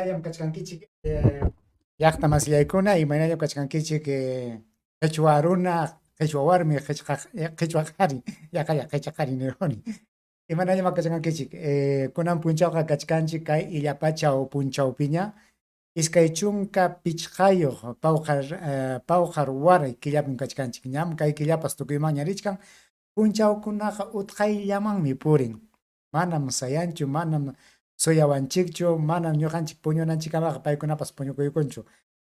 Imaynallam kachkankichik llaqta masillaykuna, imaynallam kachkankichik qhichwa runa, qhichwa warmi, qhichwa qhari, yaqalla qhichwa qhari nirquni. Imaynallam kachkankichik? Kunan punchawqa kachkanchik kay illapachaw punchawpiña, 25 pawqar waray killapim kachkanchik. Ñam kay killapas tukuymanña richkan, punchawkunaqa utqayllamanmi purin. Manam sayanchu, manam suyawanchikchu, manam ñuqanchik puñunanchikkamaqa paykunapas puñukuykunchu.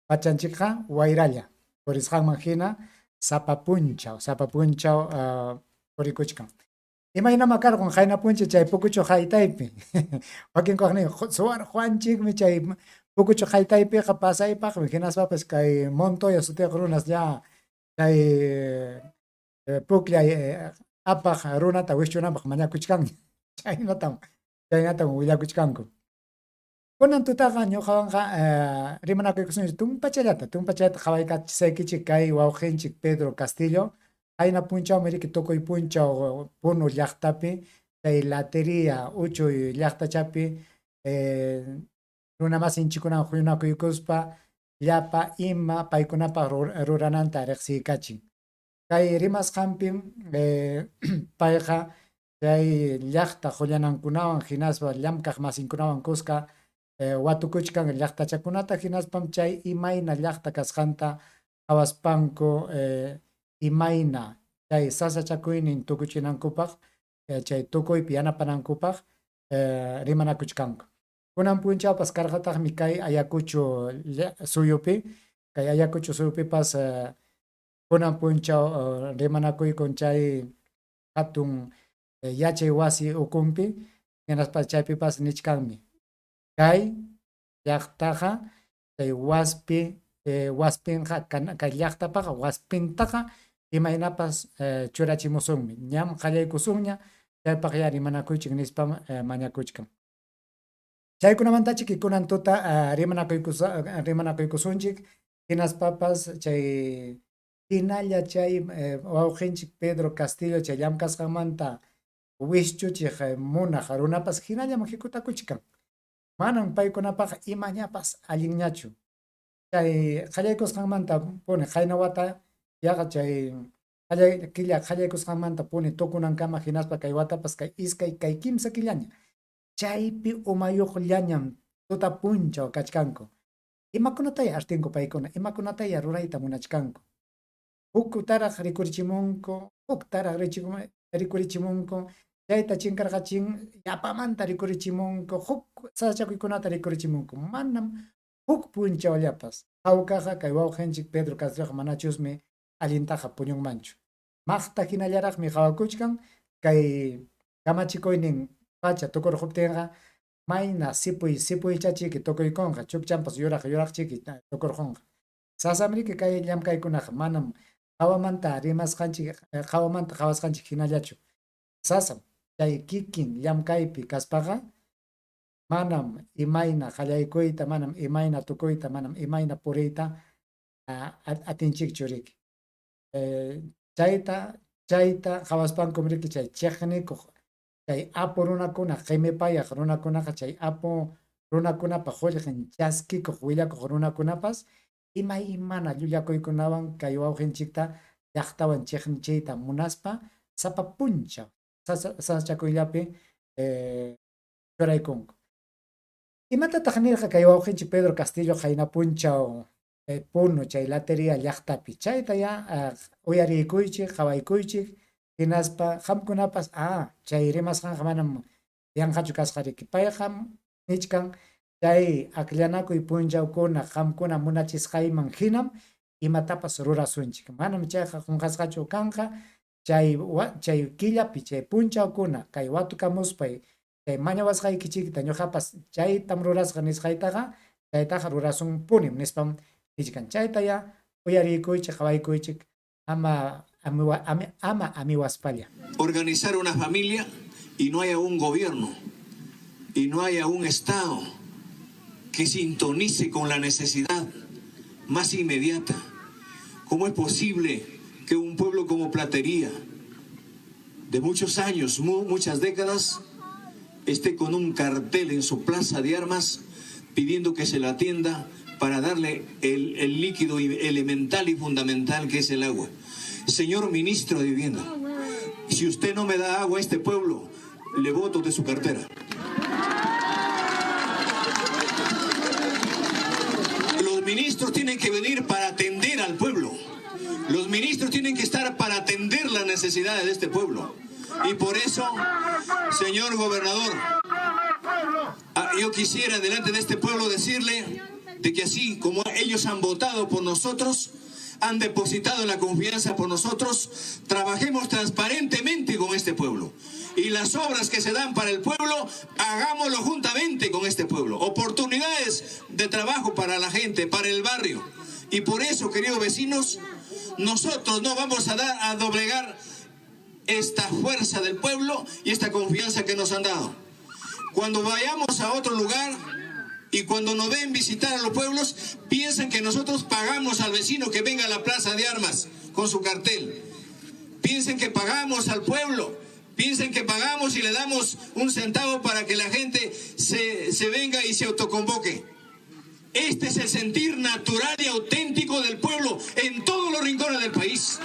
Pachanchikqa wayralla, purisqanman hina sapa punchaw, sapa punchaw purikuchkan. Imaynamá karqun qayna punchaw chay pukuchu haytaypi? Wakinkuqa nin suwarquwanchikmi chay pukuchu haytaypiqa pasaypaqmi, hinaspapas kay Montoya sutiyuq runas ya chay pukllay apaq runata wischunanpaq mañakuchkanña. Chaynatam, chaynatam willakuchkanku. Kunan tutaqa ñuqawanqa rimanakuykusunchik tumpachallata, tumpachallata qawaykachisaykichik kay wawqinchik Pedro Castillo. Qayna punchawmi riki tukuy punchaw Puno llaqtapi chay latería uchuy llaqtachapi runamasinchikkunawan huñunakuykuspa llapa ima paykunapaq rurananta riqsiykachin. Kay rimasqanpim payqa chay llaqta qullanankunawan hinaspa llamkaq masinkunawan kuska watukuchkan llaqtachakunata hinaspam chay imayna llaqta kasqanta qawaspanku imayna chay sasachakuynin tukuchinankupaq chay tukuypi yanapanankupaq rimanakuchkanku. Kunan punchawpas karqataqmi kay Ayacucho suyupi, kay Ayacucho suyupipas kunan punchaw rimanakuykun chay hatun yachay wasi ukunpi, hinaspa chaypipas nichkanmi kay llaqtaqa chay waspi waspinqa kay llaqtapaqa waspintaqa imaynapas churachimusunmi, ñam qallaykusunña chaypaqyá rimanakuychik nispam mañakuchkan. Chaykunamantachiki kunan tuta rimanakuykusunchik hinaspapas chay hinalla chay wawqinchik Pedro Castillo chay llamkasqanmanta wischuchiq munaq runapas hinallam hikutakuchkan. Manam paykunapaqa imañapas allinñachu. Chay qallaykusqanmanta puni qayna wata yaqa chay qallay killa qallaykusqanmanta puni tukunankama hinaspa kay watapas kay iskay kay kimsa killaña. Chaypi umayuqllañam tuta punchaw kachkanku. Imakunataya artinku paykuna? Imakunataya rurayta munachkanku? Huktaraq rikurichimunku, huktaraq rikurichimunku, chayta chinkarqachin yapamanta rikurichimunku, huk sasachakuykunata rikurichimunku. Manam huk punchawllapas hawkaqa kay wawqinchik Pedro Castilloqa manachusmi allintaqa puñunmanchu. Maqta hinallaraqmi qawakuchkan kay kamachikuynin pacha tukurquptinqa mayna sipuy sipuychachiki tukuykunqa, chukchanpas yuraq yuraqchiki tukurqunqa. Sasamriki kay llamkaykunaqa manam qawamanta rimasqanchik, qawamanta qawasqanchik hinallachu. Sasam chay kikin llamkaypi kaspaqa manam imayna qallaykuyta, manam imayna tukuyta, manam imayna puriyta atinchikchu riki. Chayta chayta qawaspankum riki chay chiqnikuq chay apu runakuna, qimipayaq runakunaqa chay apu runakunapa qullqin chaskikuq willakuq runakunapas imaymana llullakuykunawan kay wawqinchikta llaqtawan chiqnichiyta munaspa sapa punchaw sasachakuyllapi churaykunku. Imatataq nirqa kay wawqinchik Pedro Castillo qayna punchaw Puno chay Latería llaqtapi? Chaytayá uyariykuychik, qawaykuychik, hinaspa qamkunapas chay rimasqanqa manam yanqachu kasqa riki. Payqa nichkan chay akllanakuy punchawkuna qamkuna munachisqayman hinam imatapas rurasunchik. Manam chayqa qunqasqachu kanqa chay chay killapi chay punchawkuna kay watukamuspay chay mañawasqaykichikta ñuqapas chaytam rurasqa nisqaytaqa chaytaqa rurasunpunim nispam nichkan. Chaytayá uyariykuychik, qawaykuychik ama ama amiwaspalla. Organizar una familia y no haya un gobierno y no haya un Estado que sintonice con la necesidad más inmediata. ¿Cómo es posible que un pueblo como Platería, de muchos años, muchas décadas, esté con un cartel en su plaza de armas pidiendo que se la atienda para darle el líquido elemental y fundamental que es el agua. Señor ministro de Vivienda, si usted no me da agua a este pueblo, le boto de su cartera. Los ministros tienen que venir para atender al pueblo. Los ministros tienen que estar para atender las necesidades de este pueblo. Y por eso, señor gobernador, yo quisiera delante de este pueblo decirle de que así como ellos han votado por nosotros, han depositado la confianza por nosotros, trabajemos transparentemente con este pueblo. Y las obras que se dan para el pueblo, hagámoslo juntamente con este pueblo. Oportunidades de trabajo para la gente, para el barrio. Y por eso, queridos vecinos, nosotros no vamos a dar a doblegar esta fuerza del pueblo y esta confianza que nos han dado. Cuando vayamos a otro lugar y cuando nos ven visitar a los pueblos, piensan que nosotros pagamos al vecino que venga a la plaza de armas con su cartel. Piensen que pagamos al pueblo. Piensen que pagamos y le damos un centavo para que la gente se venga y se autoconvoque. Este es el sentir natural y auténtico del pueblo en todos los rincones del país.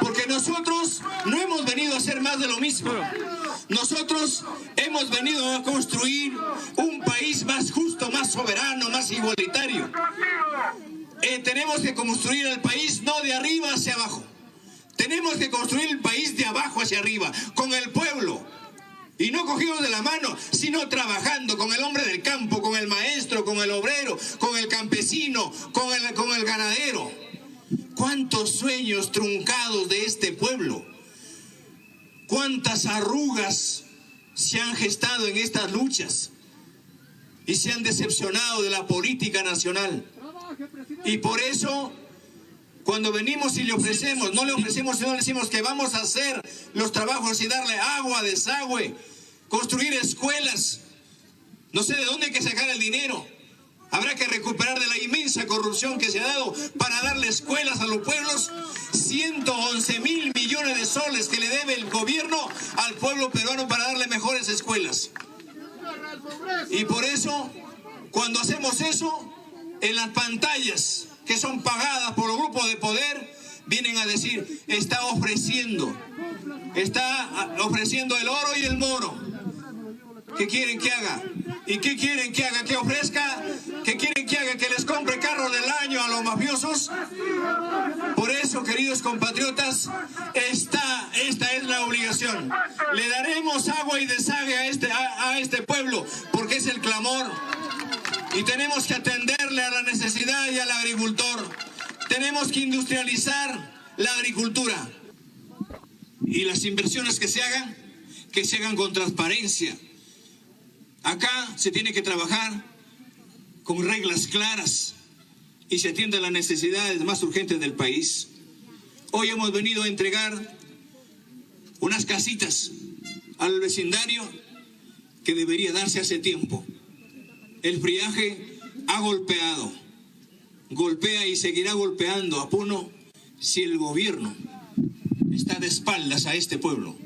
Porque nosotros no hemos venido a hacer más de lo mismo. Nosotros hemos venido a construir un país más justo, más soberano, más igualitario. Tenemos que construir el país no de arriba hacia abajo. Tenemos que construir el país de abajo hacia arriba, con el pueblo. Y no cogidos de la mano, sino trabajando con el hombre del campo, con el maestro, con el obrero, con el campesino, con el ganadero. ¿Cuántos sueños truncados de este pueblo? ¿Cuántas arrugas se han gestado en estas luchas? Y se han decepcionado de la política nacional. Y por eso, cuando venimos y le ofrecemos, no le ofrecemos, sino le decimos que vamos a hacer los trabajos y darle agua, desagüe, construir escuelas. No sé de dónde hay que sacar el dinero. Habrá que recuperar de la inmensa corrupción que se ha dado para darle escuelas a los pueblos. 111 mil millones de soles que le debe el gobierno al pueblo peruano para darle mejores escuelas. Y por eso, cuando hacemos eso, en las pantallas que son pagadas por los grupos de poder, vienen a decir, está ofreciendo el oro y el moro. ¿Qué quieren que haga? ¿Y qué quieren que haga? ¿Que ofrezca? ¿Qué quieren que haga? ¿Que les compre carro del año a los mafiosos? Por eso, queridos compatriotas, esta es la obligación. Le daremos agua y desagüe a este pueblo, porque es el clamor. Y tenemos que atenderle a la necesidad y al agricultor. Tenemos que industrializar la agricultura. Y las inversiones que se hagan con transparencia. Acá se tiene que trabajar con reglas claras y se atienden las necesidades más urgentes del país. Hoy hemos venido a entregar unas casitas al vecindario que debería darse hace tiempo. El friaje ha golpeado, golpea y seguirá golpeando a Puno si el gobierno está de espaldas a este pueblo.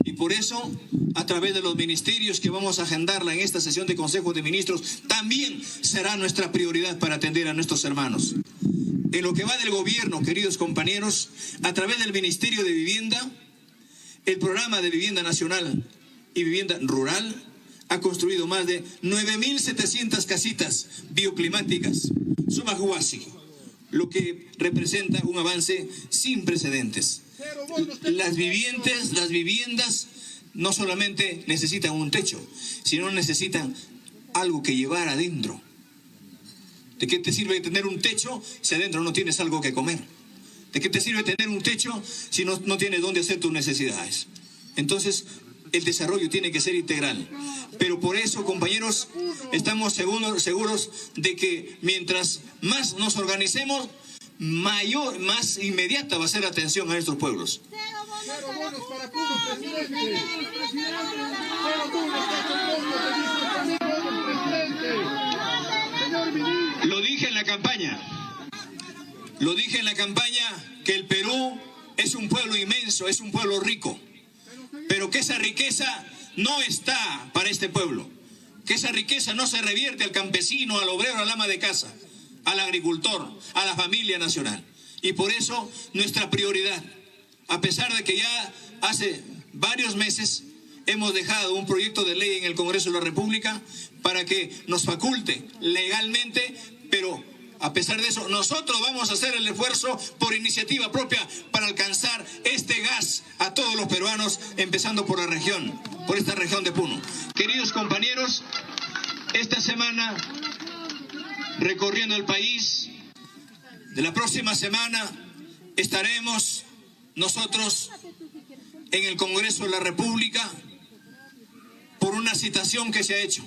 Y por eso, a través de los ministerios que vamos a agendarla en esta sesión de Consejo de Ministros, también será nuestra prioridad para atender a nuestros hermanos. En lo que va del gobierno, queridos compañeros, a través del Ministerio de Vivienda, el programa de Vivienda Nacional y Vivienda Rural ha construido más de 9.700 casitas bioclimáticas, Sumahuasi, lo que representa un avance sin precedentes. Las viviendas no solamente necesitan un techo, sino necesitan algo que llevar adentro. ¿De qué te sirve tener un techo si adentro no tienes algo que comer? ¿De qué te sirve tener un techo si no tienes dónde hacer tus necesidades? Entonces, el desarrollo tiene que ser integral. Pero por eso, compañeros, estamos seguros de que mientras más nos organicemos, mayor, más inmediata va a ser la atención a nuestros pueblos. Cero bonos para Puno, presidente. Cero bonos para presidente. Señor ministro. Lo dije en la campaña. Lo dije en la campaña que el Perú es un pueblo inmenso, es un pueblo rico. Pero que esa riqueza no está para este pueblo. Que esa riqueza no se revierte al campesino, al obrero, al ama de casa, al agricultor, a la familia nacional. Y por eso nuestra prioridad, a pesar de que ya hace varios meses hemos dejado un proyecto de ley en el Congreso de la República para que nos faculte legalmente, pero a pesar de eso, nosotros vamos a hacer el esfuerzo por iniciativa propia para alcanzar este gas a todos los peruanos, empezando por la región, por esta región de Puno. Queridos compañeros, esta semana, recorriendo el país, de la próxima semana estaremos nosotros en el Congreso de la República por una citación que se ha hecho,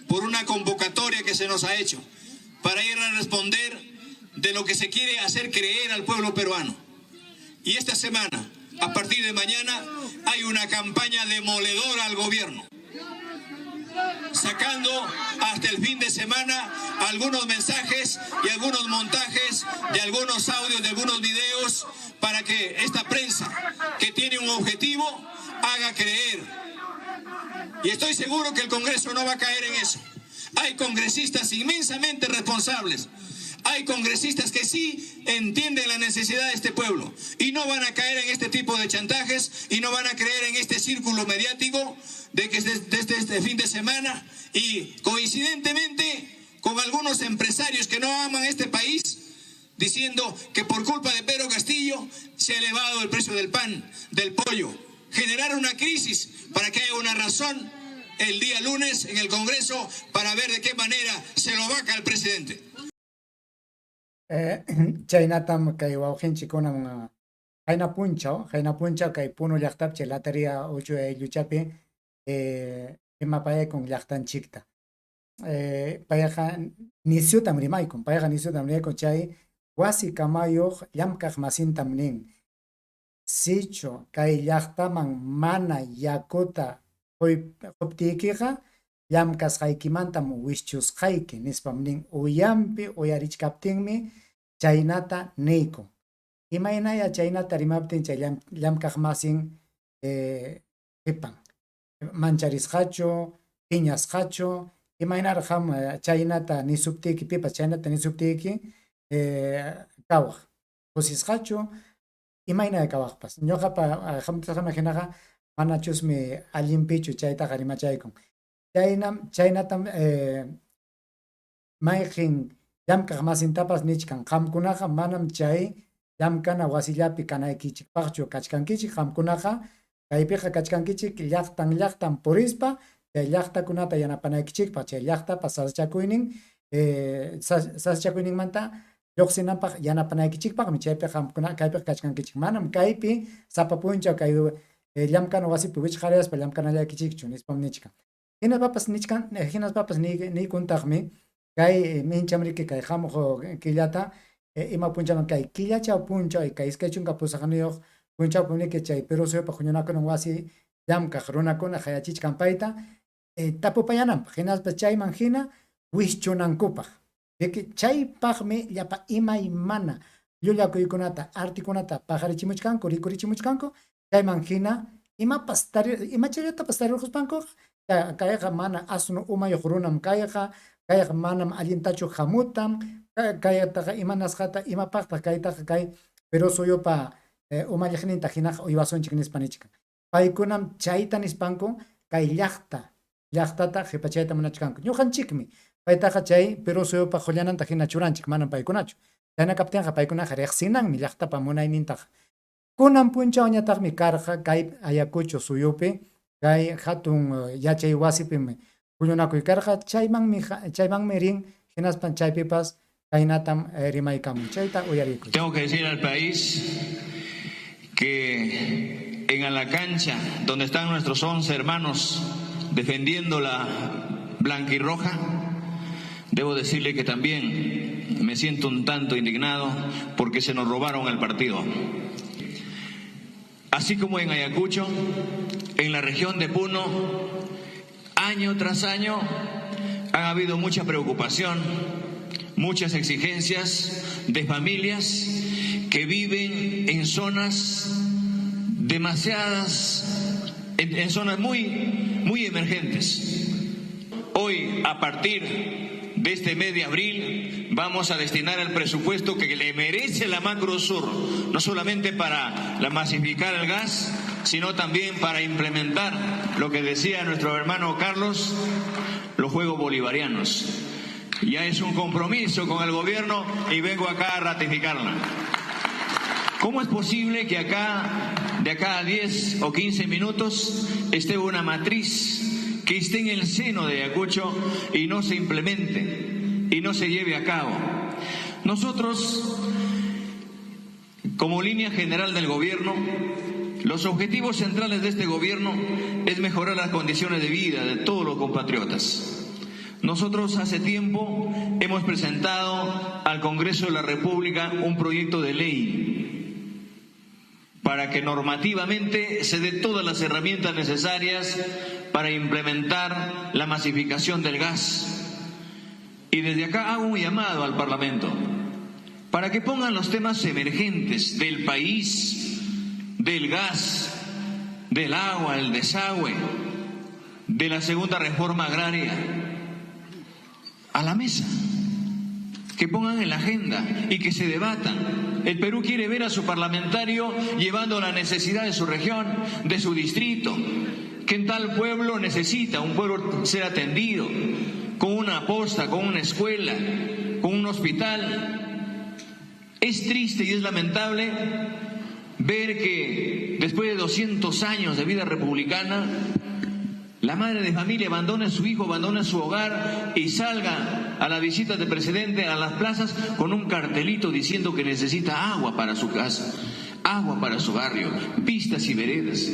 por una convocatoria que se nos ha hecho, para ir a responder de lo que se quiere hacer creer al pueblo peruano. Y esta semana, a partir de mañana, hay una campaña demoledora al gobierno, sacando hasta el fin de semana algunos mensajes y algunos montajes de algunos audios, de algunos videos, para que esta prensa, que tiene un objetivo, haga creer. Y estoy seguro que el Congreso no va a caer en eso. Hay congresistas inmensamente responsables. Hay congresistas que sí entienden la necesidad de este pueblo y no van a caer en este tipo de chantajes y no van a creer en este círculo mediático de que desde este fin de semana y coincidentemente con algunos empresarios que no aman este país, diciendo que por culpa de Pedro Castillo se ha elevado el precio del pan, del pollo. Generar una crisis para que haya una razón el día lunes en el Congreso para ver de qué manera se lo vaca al presidente. Chaynatam kay wawqinchikkunam qayna punchaw kay Puno llaqtapi chay Lateria uchuy aylluchapi rimapayakun llaqtanchikta. Payqa nisyutam rimaykun, chay wasi kamayuq llamkaq masintam nin. Sichu kay llaqtaman mana yakuta quptiykiqa llamkasqaykimantam wischusqayki nispam nin uyampi uyarichkaptinmi chaynata niykun. Imaynaya chaynata rimaptin chay llamkaq masin qipan. Mancharisqachu, piñasqachu, imaynaraq qam chaynata nisuptiyki, pipas chaynata nisuptiyki kawaq. Kusisqachu, imaynaya kawaqpas. Ñuqapa hamutasqayman hinaqa manachusmi allinpichu chaytaqa rimachaykun. Chaynatam mayqin llamkaq masintapas nichkan qamkunaqa manam chay llamkana wasillapi kanaykichikpaqchu kachkankichik, qamkunaqa kaypiqa kachkankichik llaqtan llaqtan purispa chay llaqtakunata yanapanaykichikpaq, chay llaqtapa sasachakuynin sasachakuyninmanta lluqsinanpaq yanapanaykichikpaqmi chaypi qamkuna kaypiqa kachkankichik. Manam kaypi sapa punchaw kay llamkana wasipi wichqarayaspa llamkanallaykichikchu nispam nichkan. Hinaspapas niykuntaqmi kay minchamriki kay hamuq killata ima punchawman kay killachaw punchaw kay 28 punchawpuniki chay Perú suyupa huñunakunan wasi llamkaq runakuna hayachichkan payta tapupayananpaq hinaspa chayman hina wischunankupaq. Chaypaqmi llapa imaymana llullakuykunata artikunata paqarichimuchkanku rikurichimuchkanku chayman hina imapas imachallatapas tarirquspankuqa kayqa mana asnu umayuq runam kayqa, kayqa manam allintachu hamutam, kaytaqa imanasqata imapaqtaq kaytaqa kay Perú suyupa umalliqninta hinaqa uywasunchik nispa nichkan. Paykunam chayta nispanku kay llaqtata qhipachayta munachkanku. Ñuqanchikmi paytaqa chay Perú suyupa qullananta hina churanchik, manam paykunachu. Chayna kaptinqa paykunaqa riqsinanmi llaqtapa munaynintaqa. Kunan punchawñataqmi karqa kay Ayacucho suyupi kay hatun yachay wasipim huñunakuy karqa, chaymanmi rin hinaspa chaypipas kaynatam rimaykamun. Chayta uyarikuy. Tengo que decir al país que en Alacancha, donde están nuestros 11 hermanos defendiendo la blanquirroja, debo decirle que también me siento un tanto indignado porque se nos robaron el partido. Así como en Ayacucho, en la región de Puno, año tras año ha habido mucha preocupación, muchas exigencias de familias que viven en zonas demasiadas, en zonas muy, muy emergentes. Hoy, a partir de este mes de abril, vamos a destinar el presupuesto que le merece la Macro Sur, no solamente para la masificar el gas, sino también para implementar lo que decía nuestro hermano Carlos, los Juegos Bolivarianos. Ya es un compromiso con el gobierno y vengo acá a ratificarla. ¿Cómo es posible que acá, de acá a 10 o 15 minutos, esté una matriz que esté en el seno de Ayacucho y no se implemente y no se lleve a cabo? Nosotros, como línea general del gobierno, los objetivos centrales de este gobierno es mejorar las condiciones de vida de todos los compatriotas. Nosotros hace tiempo hemos presentado al Congreso de la República un proyecto de ley para que normativamente se dé todas las herramientas necesarias para implementar la masificación del gas. Y desde acá hago un llamado al Parlamento para que pongan los temas emergentes del país, del gas, del agua, el desagüe, de la segunda reforma agraria, a la mesa, que pongan en la agenda y que se debatan. El Perú quiere ver a su parlamentario llevando la necesidad de su región, de su distrito, que en tal pueblo necesita un pueblo ser atendido, con una posta, con una escuela, con un hospital. Es triste y es lamentable ver que después de 200 años de vida republicana, la madre de familia abandona a su hijo, abandona su hogar y salga a la visita del presidente a las plazas con un cartelito diciendo que necesita agua para su casa, agua para su barrio, pistas y veredas.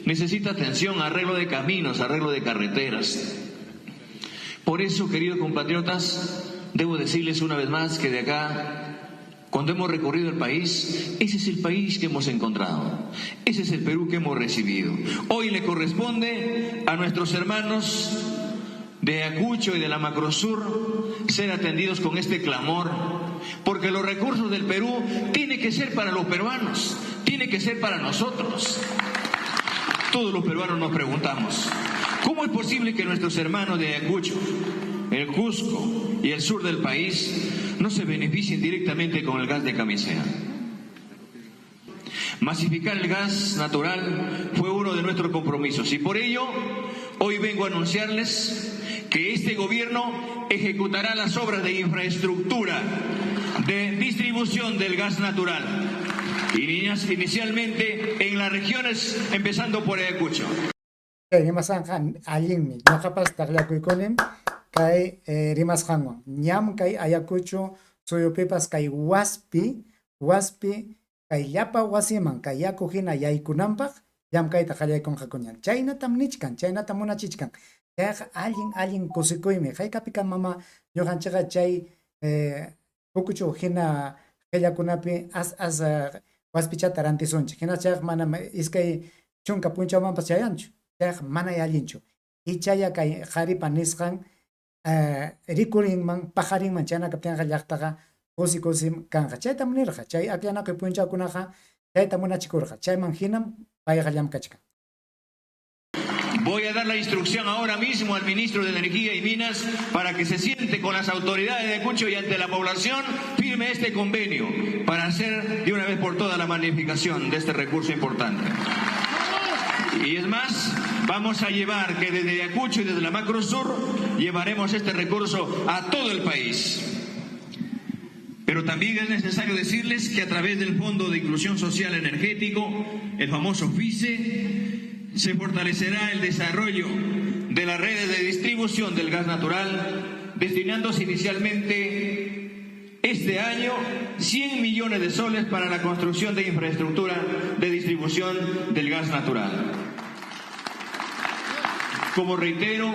Necesita atención, arreglo de caminos, arreglo de carreteras. Por eso, queridos compatriotas, debo decirles una vez más que de acá, cuando hemos recorrido el país, ese es el país que hemos encontrado, ese es el Perú que hemos recibido. Hoy le corresponde a nuestros hermanos de Ayacucho y de la Macrosur ser atendidos con este clamor, porque los recursos del Perú tienen que ser para los peruanos, tienen que ser para nosotros. Todos los peruanos nos preguntamos, ¿cómo es posible que nuestros hermanos de Ayacucho, el Cusco y el sur del país no se beneficien directamente con el gas de camisea? Masificar el gas natural fue uno de nuestros compromisos y por ello hoy vengo a anunciarles que este gobierno ejecutará las obras de infraestructura de distribución del gas natural, inicialmente en las regiones, empezando por Ayacucho. Kay rimasqanqa allinmi, ñuqapas taqllakuykunim kay rimasqanwan. Ñam kay Ayacucho suyupipas kay waspi, waspi kay llapa wasiman kay yaku hina yaykunanpaq llamkayta qallaykunqakuña. Chaynatam nichkan, chaynatam munachichkan. Chayqa allin allin kusikuymi. Haykapikam mama ñuqanchikqa chay pukuchu hina qillakunapi as as waspichata rantisunchik. Hina chayqa manam 20 punchawmanpas chayanchu. Chayqa manay allinchu. Ichaya kay qharipa nisqan rikurinman, paqarinman chayna kaptinqa llaqtaqa kusi kusim kanqa. Chaytam nirqa, chay akllanakuy punchawkunaqa chayta munachikurqa. Chayman hinam payqa llamkachkan. Voy a dar la instrucción ahora mismo al ministro de Energía y Minas para que se siente con las autoridades de Ayacucho y ante la población firme este convenio para hacer de una vez por todas la magnificación de este recurso importante. Y es más, vamos a llevar que desde Ayacucho y desde la Macro Sur llevaremos este recurso a todo el país. Pero también es necesario decirles que a través del Fondo de Inclusión Social Energético, el famoso FISE, se fortalecerá el desarrollo de las redes de distribución del gas natural, destinándose inicialmente este año 100 millones de soles para la construcción de infraestructura de distribución del gas natural. Como reitero,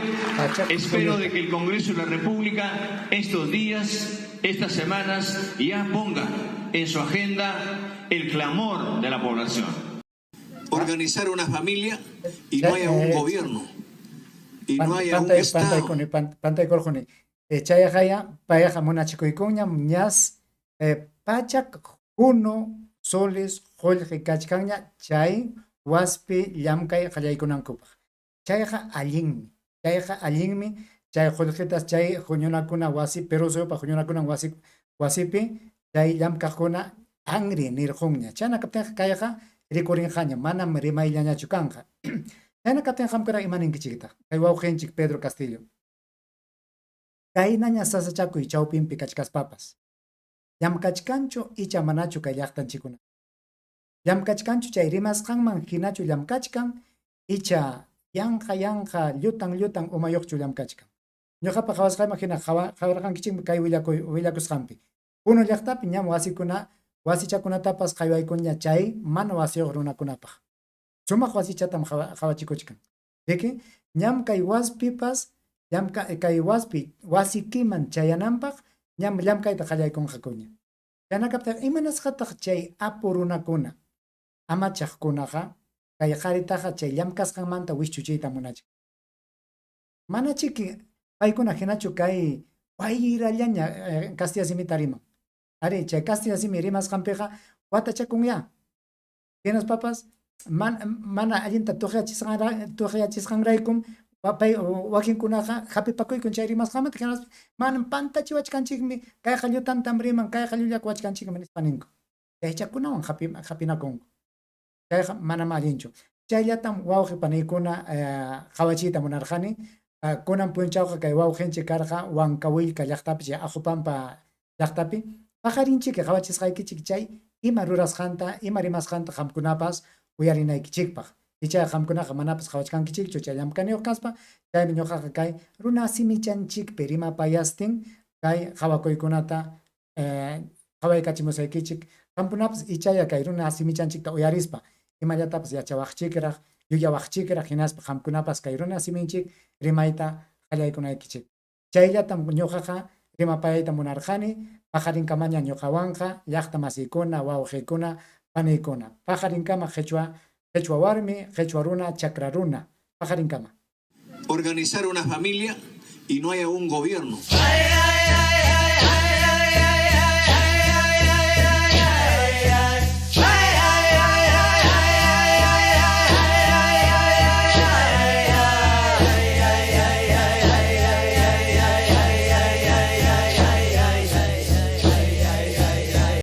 espero de que el Congreso de la República estos días, estas semanas, ya ponga en su agenda el clamor de la población. Organizar una familia y no haya un gobierno y no haya un Estado. Pantaykurquni. Chayaqaya payqa munachikuykunñam ñas 101 soles qullqi kachkanña chay waspi llamkay qallaykunankupaq. Chayqa allinmi, chayqa allinmi. Chay qullqitas chay huñunakuna wasi, Perú suyupaq huñunakunan wasi wasipi chay llamkaqkuna anri nirqunña. Chayna kaptinqa kayqa rikurinqaña, manam rimayllañachu kanqa. Chayna kaptinqa qamkuna ima ninkichiktaq? Kay wawqinchik Pedro Castillo. Kaynaña sasachakuy chawpinpi kachkaspapas, llamkachkanchu icha manachu kay llaqtanchikkuna? Llamkachkanchu chay rimasqanman hinachu llamkachkan icha yanqa yanqa llutan llutan umayuqchu llamkachkan? Ñuqapa qawasqayman hina qawarqankichikmi kay willakuy willakusqanpi. Puno llaqtapi ñam wasikuna wasichakunatapas qaywaykunña chay mana wasiyuq runakunapaq. Sumaq wasichatam qawachikuchkan. Riki, ñam kay waspipas llamka kay waspi wasikiman chayananpaq ñam llamkayta qallaykunqakuña. Chayna kaptinqa imanasqataq chay apu runakuna amachaqkunaqa kay qaritaqa chay llamkasqanmanta wischuchiyta munachkan? Manachiki paykuna hinachu kay wayrallaña castilla simita riman. Arí, chay castilla simi rimasqanpiqa watachakunyá. Hinaspapas mana allinta tuqyachisqanraykum pay wakinkunaqa hapipakuykun chay rimasqanmanta hinaspa manam pantachiwachkanchikmi, kayqa llutantam riman, kayqa llullakuwachkanchikmi nispa ninku. Chaychakunawan hapinakunku. Chayqa manam allinchu. Chayllatam wawqi paniykuna qawachiyta munarqani. Kunan punchawqa kay wawqinchik karqa Huancavelica llaqtapi, chay Ajopampa llaqtapi. Paqarinchiki qawachisqaykichik chay ima rurasqanta, ima rimasqanta qamkunapas uyarinaykichikpaq. Ichaqa qamkunaqa manapas qawachkankichikchu chay llamk'aniyuq kaspa, chaymi ñuqaqa kay runa simichanchikpi rimapayastin kay qawakuykunata qawaykachimusaykichik. Qamkunapas ichaya kay runa simichanchikta uyarispa imallatapas yachawaqchikraq, yuyawaqchikraq, hinaspa qamkunapas kay runa siminchik rimayta qallaykunaykichik. Chayllatam ñuqaqa rimapayayta munarqani, paqarinkamaña ñuqawanqa llaqta masiykuna, wawqiykuna, paniykuna. Paqarinkama qhichwa, qhichwa warmi, qhichwa runa, chakra runa. Paqarinkama. Organizar una familia y no haya un gobierno.